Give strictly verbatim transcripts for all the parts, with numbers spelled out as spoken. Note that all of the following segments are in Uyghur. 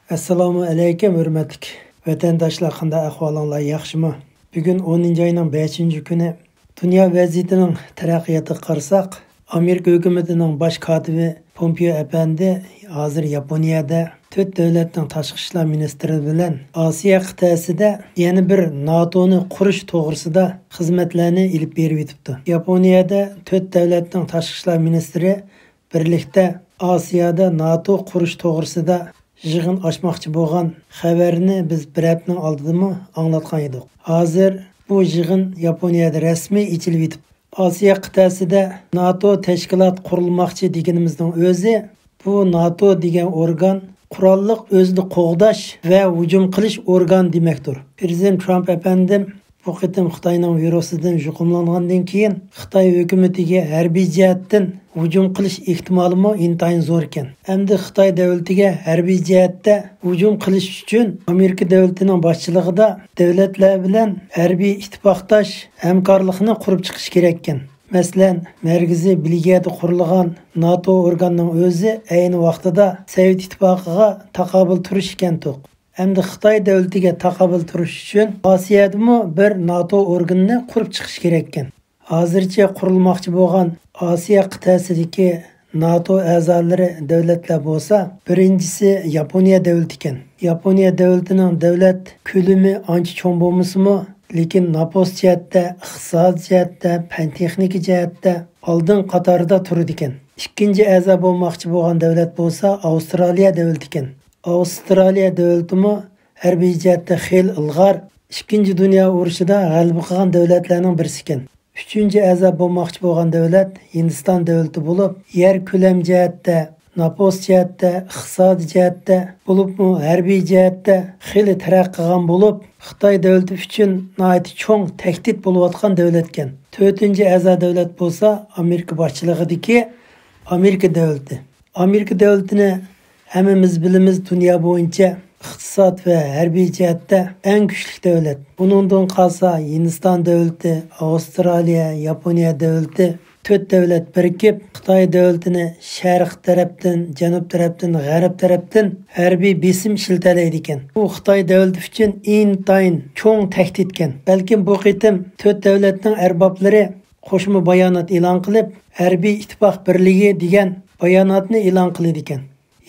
ئەسسالامۇ ئەلەيكۇم، ھۆرمەتلىك ۋەتەنداشلار، قانداق ئەھۋالىڭلار، ياخشىمۇ؟ بۈگۈن ئونىنچى ئاينىڭ بەشىنچى كۈنى. دۇنيا ۋەزىيىتىنىڭ تەرەققىياتىغا قارىساق، ئامېرىكا ھۆكۈمىتىنىڭ باش كاتىپى پومپېئو ئەپەندى ھازىر ياپونىيەدە تۆت دۆلەتنىڭ تاشقى ئىشلار مىنىستىرى بىلەن ئاسىيا قىتئەسىدە يەنە بىر ناتونى قۇرۇش توغرىسىدا خىزمەتلەرنى ئېلىپ بېرىۋېتىپتۇ. ياپونىيەدە تۆت دۆلەتنىڭ تاشقى ئىشلار مىنىستىرى بىرلىكتە ئاسىيادا ناتو قۇرۇش توغرىسىدا يىغىن ئاچماقچى بولغان خەۋەرنى بىز بىر ھەپتىنىڭ ئالدىدىمۇ ئاڭلاتقان ئىدۇق. ھازىر بۇ يىغىن ياپونىيەدە رەسمىي ئېچىلىۋېتىپ، ئاسىيا قىتئەسىدە ناتو تەشكىلات قۇرۇلماقچى دېگىنىمىزنىڭ ئۆزى، بۇ ناتو دېگەن ئورگان قوراللىق ئۆزىنى قوغداش ۋە ھۇجۇم قىلىش ئورگانى دېمەكتۇر. پىرېزىدېنت ترامپ ئەپەندىم بۇ قېتىم خىتاينىڭ ۋىرۇسىدىن يۇقۇملانغاندىن كېيىن، خىتاي ھۆكۈمىتىگە ھەربىي جەھەتتىن ھۇجۇم قىلىش ئېھتىمالىمۇ ئىنتايىن زور ئىكەن. ئەمدى خىتاي دۆلىتىگە ھەربىي جەھەتتە ھۇجۇم قىلىش ئۈچۈن، ئامېرىكا دۆلىتىنىڭ باشچىلىقىدا دۆلەتلەر بىلەن ھەربىي ئىتتىپاقداش ھەمكارلىقنى قۇرۇپ چىقىش كېرەككەن. مەسىلەن، مەركىزى بېلگىيەدە قۇرۇلغان ناتو ئورگاننىڭ ئۆزى ئەينى ۋاقتىدا سوۋېت ئىتتىپاقىغا تاقابىل تۇرۇش ئىكەنتۇق. ئەمدى خىتاي دۆلىتىگە تاقابىل تۇرۇش ئۈچۈن ئاسىيادىمۇ بىر ناتو ئورگىنىنى قۇرۇپ چىقىش كېرەككەن. ھازىرچە قۇرۇلماقچى بولغان ئاسىيا قىتئەسىدىكى ناتو ئەزالىرى دۆلەتلەر بولسا، بىرىنچىسى ياپونىيە دۆلىتى ئىكەن. ياپونىيە دۆلىتىنىڭ دۆلەت كۆلىمى ئانچە چوڭ بولمىسىمۇ، لېكىن نوپۇس جەھەتتە، ئىقتىساد جەھەتتە، پەن تېخنىكا جەھەتتە ئالدىن قاتاردا تۇرىدىكەن. ئىككىنچى ئەزا بولماقچى بولغان دۆلەت بولسا ئاۋسترالىيە دۆلىتى ئىكەن. ئاۋسترالىيە دۆلىتىمۇ ھەربىي جەھەتتە خېلى ئىلغار، ئىككىنچى دۇنيا ئۇرۇشىدا غەلىبە قىلغان دۆلەتلەرنىڭ بىرسى ئىكەن. ئۈچىنچى ئەزا بولماقچى بولغان دۆلەت ھىندىستان دۆلىتى بولۇپ، يەر كۆلەم جەھەتتە، نوپۇس جەھەتتە، ئىقتىسادىي جەھەتتە، بولۇپمۇ ھەربىي جەھەتتە خېلى تەرەققىي قىلغان بولۇپ، خىتاي دۆلىتى ئۈچۈن ناھايىتى چوڭ تەھدىت بولۇۋاتقان دۆلەت ئىكەن. تۆتىنچى ئەزا دۆلەت بولسا ئامېرىكا باشچىلىقىدىكى ئامېرىكا دۆلىتى. ئامېرىكا دۆلىتىنى ھەممىمىز بىلىمىز، دۇنيا بويىچە ئىقتىساد ۋە ھەربىي جەھەتتە ئەڭ كۈچلۈك دۆلەت. ئۇنىڭدىن قالسا ھىندىستان دۆلىتى، ئاۋسترالىيە، ياپونىيە دۆلىتى، تۆت دۆلەت بىرىكىپ خىتاي دۆلىتىنى شەرق تەرەپتىن، جەنۇب تەرەپتىن، غەرب تەرەپتىن ھەربىي بېسىم ئىشلىتەلەيدىكەن. بۇ خىتاي دۆلىتى ئۈچۈن ئىنتايىن چوڭ تەھدىتكەن. بەلكىم بۇ قېتىم تۆت دۆلەتنىڭ ئەربابلىرى قوشما بايانات ئېلان قىلىپ، ھەربىي ئىتتىپاق بىرلىكى دېگەن باياناتنى ئېلان قىلىدىكەن.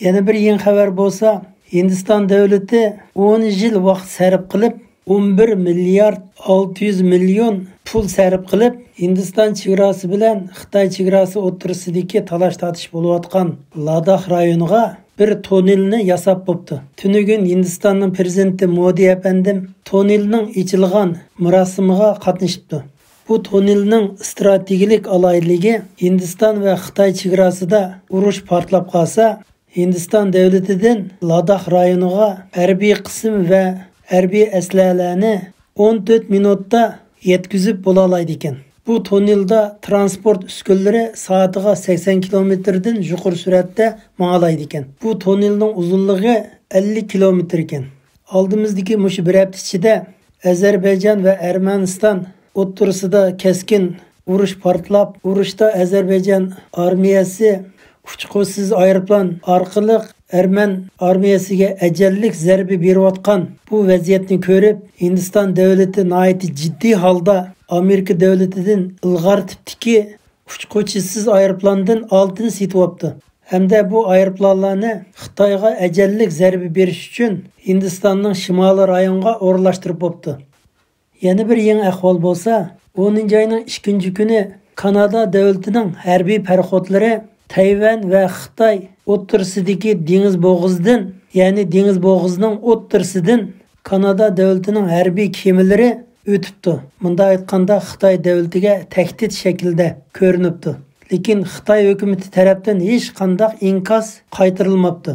يەنە بىر يېڭى خەۋەر بولسا، ھىندىستان دۆلىتى ئون يىل ۋاقىت سەرپ قىلىپ، ئون بىر مىليارد ئالتە يۈز مىليون پۇل سەرپ قىلىپ، ھىندىستان چېگراسى بىلەن خىتاي چېگراسى ئوتتۇرىسىدىكى تالاش-تارتىش بولۇۋاتقان لاداخ رايونىغا بىر توننېلنى ياساپ بوپتۇ. تۈنۈگۈن ھىندىستاننىڭ پىرېزىدېنتى مودى ئەپەندىم توننېلنىڭ ئېچىلغان مۇراسىمىغا قاتنىشىپتۇ. بۇ توننېلنىڭ ئىستراتېگىيەلىك ئالاھىدىلىكى ھىندىستان ۋە خىتاي چېگراسىدا ئۇرۇش پارتلاپ قالسا، ھىندىستان دۆلىتىدىن لاداخ رايونىغا ھەربىي قىسىم ۋە ھەربىي ئەسلىھەلەرنى ئون تۆت مىنۇتتا يەتكۈزۈپ بولالايدىكەن. بۇ توننېلدا ترانسپورت ئۈسكۈنىلىرى سائىتىغا سەكسەن كىلومېتىردىن يۇقىرى سۈرئەتتە ماڭالايدىكەن. بۇ توننېلنىڭ ئۇزۇنلۇقى ئەللىك كىلومېتىر ئىكەن. ئالدىمىزدىكى مۇشۇ بىر ھەپتە ئىچىدە ئەزەربەيجان ۋە ئەرمەنىستان ئوتتۇرىسىدا كەسكىن ئۇرۇش پارتلاپ، ئۇرۇشتا ئەزەربەيجان ئارمىيەسى ئۇچقۇچىسىز ئايروپىلان ئارقىلىق ئەرمەن ئارمىيەسىگە ئەجەللىك زەربە بېرىۋاتقان بۇ ۋەزىيەتنى كۆرۈپ، ھىندىستان دۆلىتى ناھايىتى جىددىي ھالدا ئامېرىكا دۆلىتىدىن ئىلغار تىپتىكى ئۇچقۇچىسىز ئايروپىلاندىن ئالتىنى سېتىۋاپتۇ ھەمدە بۇ ئايروپىلانلارنى خىتايغا ئەجەللىك زەربە بېرىش ئۈچۈن ھىندىستاننىڭ شىمالىي رايونىغا ئورۇنلاشتۇرۇپ بوپتۇ. يەنە بىر يېڭى ئەھۋال بولسا، ئونىنچى ئاينىڭ ئىككىنچى كۈنى كانادا دۆلىتىنىڭ ھەربىي پەرىخوتلىرى تەيۋەن ۋە خىتاي ئوتتۇرىسىدىكى دېڭىز بوغۇزىدىن، يەنى دېڭىز بوغۇزىنىڭ ئوتتۇرىسىدىن كانادا دۆلىتىنىڭ ھەربىي كېمىلىرى ئۆتۈپتۇ. مۇنداق ئېيتقاندا، خىتاي دۆلىتىگە تەھدىت شەكلىدە كۆرۈنۈپتۇ. لېكىن خىتاي ھۆكۈمىتى تەرەپتىن ھېچقانداق ئىنكاس قايتۇرۇلماپتۇ.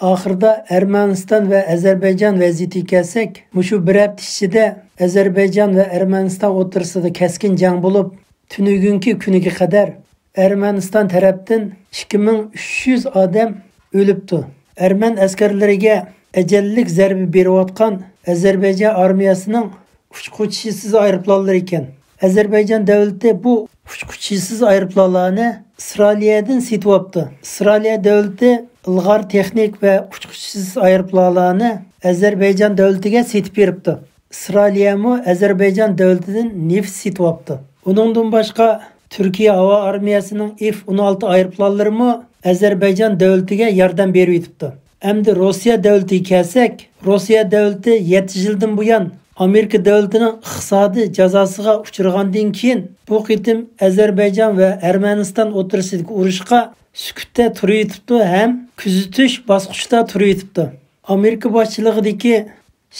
ئاخىرىدا ئەرمەنىستان ۋە ئەزەربەيجان ۋەزىيىتىگە كەلسەك، مۇشۇ بىر ھەپتە ئىچىدە ئەزەربەيجان ۋە ئەرمەنىستان ئوتتۇرىسىدا كەسكىن جەڭ بولۇپ، تۈنۈگۈنكى كۈنىگە قەدەر ئەرمەنىستان تەرەپتىن ئىككى مىڭ ئۈچ يۈز ئادەم ئۆلۈپتۇ. ئەرمەن ئەسكەرلىرىگە ئەجەللىك زەربە بېرىۋاتقان ئەزەربەيجان ئارمىيەسىنىڭ ئۇچقۇچىسىز ئايروپىلانلىرى ئىكەن. ئەزەربەيجان دۆلىتى بۇ ئۇچقۇچىسىز ئايروپىلانلارنى ئىسرائىلىيەدىن سېتىۋاپتۇ. ئىسرائىلىيە دۆلىتى ئىلغار تېخنىك ۋە ئۇچقۇچىسىز ئايروپىلانلارنى ئەزەربەيجان دۆلىتىگە سېتىپ بېرىپتۇ. ئىسرائىلىيەمۇ ئەزەربەيجان دۆلىتىدىن نېفىت سېتىۋاپتۇ. ئۇنىڭدىن باشقا، تۈركىيە ھاۋا ئارمىيەسىنىڭ ئېف ئون ئالتە ئايروپىلانلىرىمۇ ئەزەربەيجان دۆلىتىگە ياردەم بېرىۋېتىپتۇ. ئەمدى روسىيە دۆلىتىگە كەلسەك، روسىيە دۆلىتى يەتتە يىلدىن بۇيان ئامېرىكا دۆلىتىنىڭ ئىقتىسادىي جازاسىغا ئۇچرىغاندىن كېيىن، بۇ قېتىم ئەزەربەيجان ۋە ئەرمەنىستان ئوتتۇرىسىدىكى ئۇرۇشقا سۈكۈتتە تۇرۇۋېتىپتۇ ھەم كۆزىتىش باسقۇچىدا تۇرۇۋېتىپتۇ. ئامېرىكا باشچىلىقىدىكى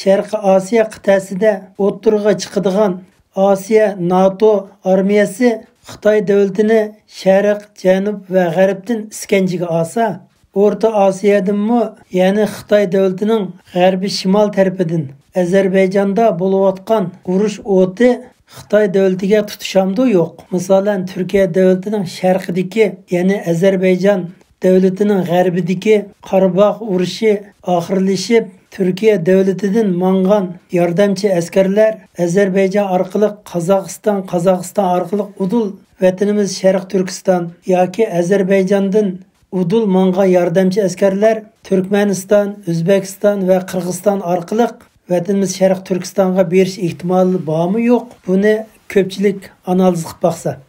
شەرقىي ئاسىيا قىتئەسىدە ئوتتۇرىغا چىقىدىغان ئاسىيا ناتو ئارمىيەسى خىتاي دۆلىتىنى شەرق، جەنۇب ۋە غەربتىن ئىسكەنجىگە ئالسا، ئورتا ئاسىيادىنمۇ، يەنى خىتاي دۆلىتىنىڭ غەربىي شىمال تەرىپىدىن ئەزەربەيجاندا بولۇۋاتقان ئۇرۇش ئوتى خىتاي دۆلىتىگە تۇتىشامدۇ يوق؟ مىسالەن، تۈركىيە دۆلىتىنىڭ شەرقىدىكى، يەنى ئەزەربەيجان دۆلىتىنىڭ غەربىدىكى قاراباغ ئۇرۇشى ئاخىرلىشىپ، تۈركىيە دۆلىتىدىن ماڭغان ياردەمچى ئەسكەرلەر ئەزەربەيجان ئارقىلىق قازاقىستان، قازاقىستان ئارقىلىق ئۇدۇل ۋەتىنىمىز شەرقىي تۈركىستان ياكى ئەزەربەيجاندىن ئۇدۇل ماڭغان ياردەمچى ئەسكەرلەر تۈركمەنىستان، ئۆزبېكىستان ۋە قىرغىزىستان ئارقىلىق ۋەتىنىمىز شەرقىي تۈركىستانغا بېرىش ئېھتىمالى بارمۇ يوق؟ بۇنى كۆپچىلىك ئانالىز قىلىپ باقسا.